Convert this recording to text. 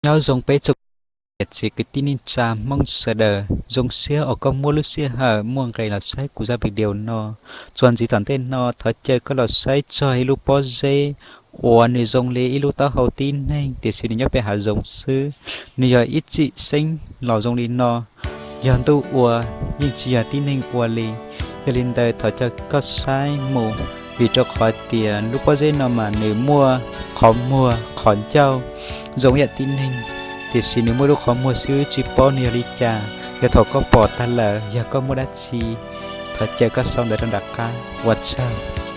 Nyob zoo peb txhua niam txiv kwv tij neej tsa Hmoob sawv daws, zoo siab uas koj muab lub sij hawm muaj nqis los saib kuv zaj video no. Txuas ntxiv tom ntej no thov caw koj los saib txog ib lub pob zeb uas nws zoo li ib lub taub hau tib neeg, tiam sis nws nyob pem hav zoov xwb. Nws yog ib txim xeeb los zoo li no, yog ntuj ua yeej tsis yog tib neeg ua li. Yog li ntawd thov caw koj saib mus, vim rau qhov tias lub pob zeb no mas nws muaj qhov muag qhov ncauj zoo ib yam tib neeg, tiam sis nws muaj lub qhov muag xwb, tsis paub nws yog li cas. Yog thaum koj pom tag lawm yog koj muaj dab tsi, thov caw koj sau ntawv rau nram qab. Ua tsaug.